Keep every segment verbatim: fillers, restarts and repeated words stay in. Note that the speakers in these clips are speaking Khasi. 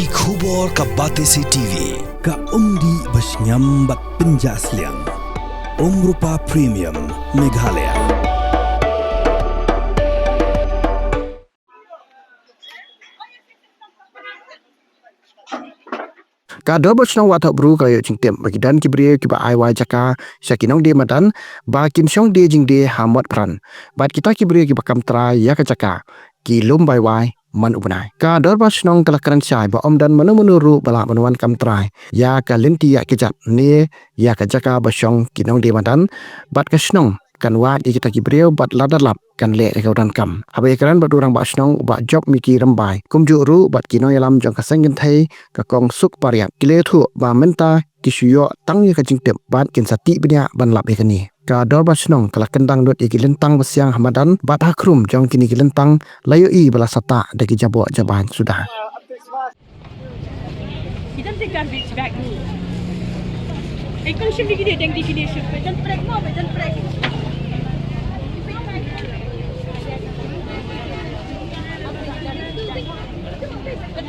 Ki khubor ka Batesi T V, ka umdih ba shngiam bad pynjah sliang. Umrupa Premium, Meghalaya. Ka Dorbar Shnong Wahthok Bru ka la ïoh jingtip ba ki don ki briew kiba ai wai jaka sha ki nongdie madan ba kim shong die jingdie ha Motphran. Bad kita ki briew kiba kam trai ïa ka jaka ki lum bai wai man u bnai. Ka Dorbar Shnong ka la kren shai ba ym don mano mano ruh ba lah ban wan kam trai ïa ka lynti ïaid ka jat ne ïa ka jaka ba shong ki nongdie madan, bad ka shnong kan wad ïa kita ki briew bad lada lap kan leh ïa ka donkam. Haba ïakren bad u Rangbah Shnong u Bah Jopmiki Rymbai kumjuh ruh bad ki nongïalam jong ka seng kynthei ka Kong Suk Pariat, ki la ïathuh ba mynta ki shu ïoh tang ïa ka jingtip bad kin sa tih bniah ban lap ïa kane. Ka Dorbar Shnong ka la kyndang lut ïa ki lyntang basiang ha madan bad ha khrum jong kine ki lyntang la ïohi ba la satah da ki jaboh jabain suda. He doesn't take garbage bag. Hey, kau shim dikit dia, deng dikit dia, shim. Jangan prek, mau, jangan prek.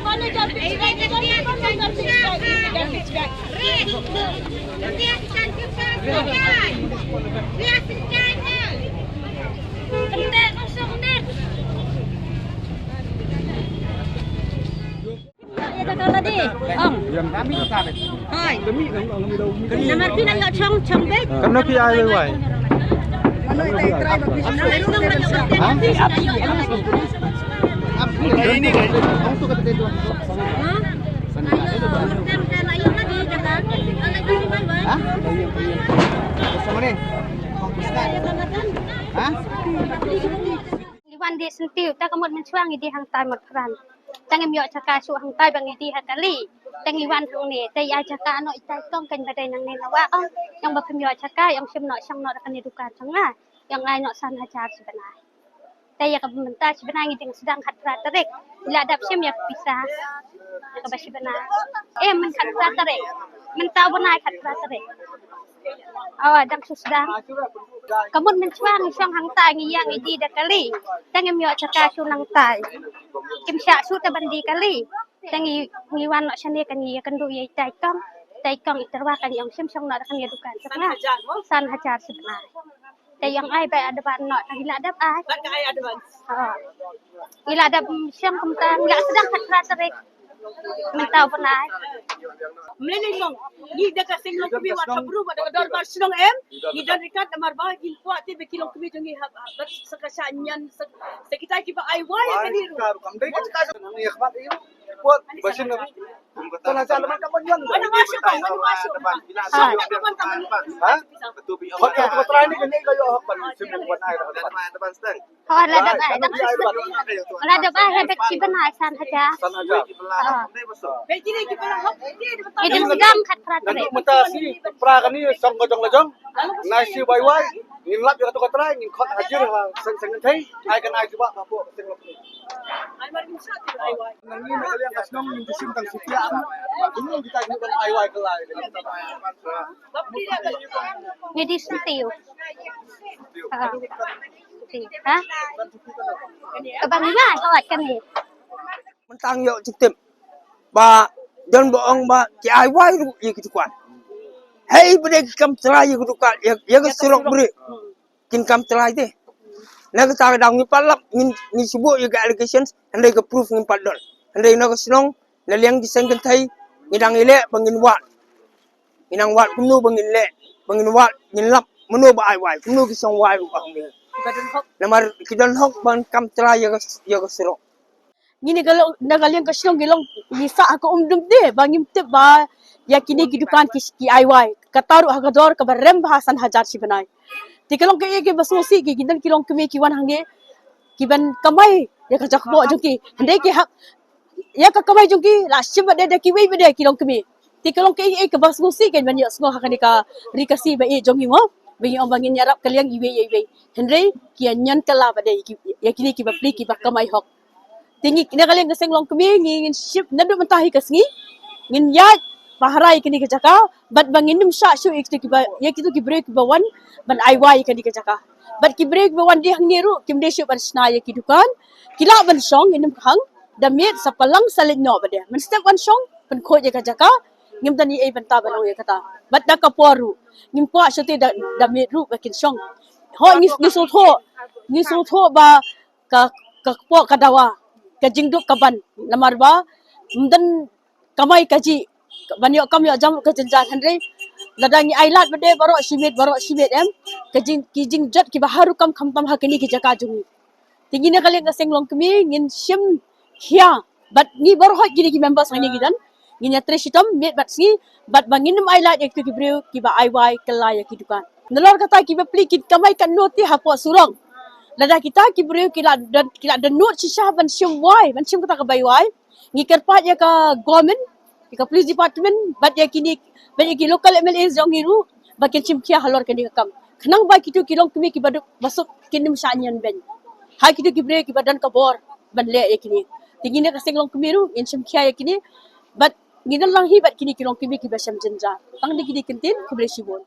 Mana garbage bag? Garbage bag. Garbage bag. Kau shim dikit. Ïa, ïa, ïa, ïa, ïa. Ong. Hoi. Namar phi nang ïoh chong, chong beit. Kamno phi ai wai? Ha? Ha? Sama ni. Ha? Ngi wan die syntiew, te ka mut mynshuwa ngi die hangtai Motphran. Te ngim ïoh jaka shuh hangtai ba ngi die ha kali. Te ngi wan hangne, te ïa jaka noh itai tong kan ba dei nangne na wah ong. Ïong ba phim ïoh jaka, ïong shim noh shong noh da kane dukan jong nga. Ïong ai noh san hajar shi bnai. Te ïa kaba mynta shi bnai ngi dang sdang khatphra tarik. Ngi la dep shim ïa ka pisa. Ïa kaba shi bnai. Eh, myn khatphra tarik. Mynta u bnai khatphra tarik. Oh, dang shu sdang. Ka mut mynshuwa ngi shong hangtai ngi ïa ngi die da kali. Te ngim ïoh jaka shuh nangtai. Kim shah shuh te ban die kali. Te ngi, ngi wan noh shane kan ngi ïakynduh ïa itai kong. Itai kong i tyrwa kan ïong shim shong noh da kane dukan jong nga. San hajar shi bnai. Te ïong ai bai advance noh, te ngi la dep ai. Bad ka ai advance. Ha. Ngi la dep shong kumta, ngi la sdang khatphra tarik. Mynta u bnai. Mlei lei mong. Ngi da ka seng Longkmie Wahthok Bru bad da ka Dorbar Shnong em. Ngi don ryngkat namar ba ngi kwah te ba ki Longkmie jong ngi hap, hap, bad sa ka shah nian sa, sa kita kiba ai wai ïa kane ruh. Wan wan shu bang, wan wan shu. Ha? Hok ka, ka trai ni kane ka ïoh hok ban. Sim ban ai ban. Ho, la dep ai, la dep ai, la dep ai, la dep shi bnai san hajar. San hajar. Ho. Ïa dang sdang khatphra tarik. Mynta shi pra kane song ka jong la jong. Nai shi wai wai. Ngin lap ïa kato ka trai, ngin khot hajir ha seng seng kynthei. Ai kan ai jubab hapoh seng lok. Nang ngi na ka liang ka shnong ngin tu sim tang shi pia. Kumno kita kini ban ai wai kylla. Ngi die syntiew. Ha. Ha? Ka bang ïa, ka wat kane. Mynta ngi ïoh jingtip ba don ba ong ba ki ai wai ruh ïa ki dukan. Hei ba dei ki kam trai ïa ki dukan, ïa, ïa ka surok briew. Kin kam trai te. Na kata ka daw ngi pat lap, ngi, ngi shu buh ïa ka allegations, hynrei ka proof ngim pat don. Hynrei na ka shnong, na liang ki seng kynthei, ngi dang ïaleh ba ngin wad. Ngi dang wad kumno ba ngin leh, ba ngin wad, ngin lap mano ba ai wai, kumno ki shong wai ruh ba hangne. Namar ki don hok ban kam trai ïa ka, ïa ka surok. Ngi na ka long, na ka liang ka shnong ngi long, ngi sah ha ka um dum te, ba ngim tip ba ïa kine ki dukan ki, ki ai wai. Kata ruh ha ka dor kaba rem bha san hajar shi bnai. Te ka long kaei kaba sngewsih ki, ki don ki longkmie ki wan hangne, ki ban kamai ïa ka jakboh jong ki. Hynrei ki hap, ïa ka kamai jong ki la shim bad da kiwei bad da ki longkmie. Te ka long kaei kaei kaba sngewsih kan ban ïohsngew ha kane ka Ri Khasi ba ïeit jong ngi mo. Ba ngi ong ba ngin ïarap ka liang iwei ïa iwei. Hynrei ki ïa nion kylla bad da ïa ki, ïa kine kiba pli kiba kamai hok. Te ngi na ka liang ka seng longkmie ngi ngin shim naduh mynta hi ka sngi. Ngin ïaid pahara ïa kane ka jaka bad ba ngin ym shah shuh ïa kito kiba, ïa kito ki briew kiba wan ban ai wai ïa kane ka jaka. Bad ki briew kiba wan die hangne ruh kim dei shuh ban shna ïa ki dukan. Ki lah ban shong, ngin ym khang. Da miet sa palang sa leit noh ba de. Mynstep wan shong, pynkhuid ïa ka jaka, ngim don ei ei bynta ban ong ïa kata. Bad da ka por ruh, ngim kwah shuti da, da miet ruh ba kin shong. Hooid ngi, ngi sngewthuh, ngi sngewthuh ba ka, ka kpoh ka dawa, ka jingduk ka ban. Namar ba, ym don kamai kajih, ban ïoh kam ïoh jam ka jynjar hynrei. Lada ngi ai lad ba de baroh shi miet, baroh shi miet em. Ka jing, ki jingjot kiba harum kam khamtam ha kine ki jaka jong ngi. Te ngi na ka liang ka seng longkmie ngin shim khia. Bad ngi baroh kine ki members ngi ngi don. Ngin ïatrei shitom miet bad sngi. Bad ba ngin ym ai lad ïa kitu ki briew kiba ai wai kylla ïa ki dukan. Nalor kata kiba pli kin kamai katno te hapoh surok. Lada kita ki briew ki la don, ki la don nud shisha ban shim wai, ban shim kata ka bai wai. Ngi kyrpad ïa ka government, ïa ka police department, bad ïa kine, bad ïa ki local M L As jong ngi ruh, ba kin shim khia halor kane ka kam. Khnang ba kitu ki longkmie kiba duk ba suk kin ym shah ñiangbeiñ. Ha kitu ki briew kiba don ka bor ban leh ïa kine. Te ngi na ka seng longkmie ruh ngin shim khia ïa kine. Bad ngin nang lang hi bad kine ki longkmie kiba shem jynjar. Tang da kine ki ktien, khublei shibun.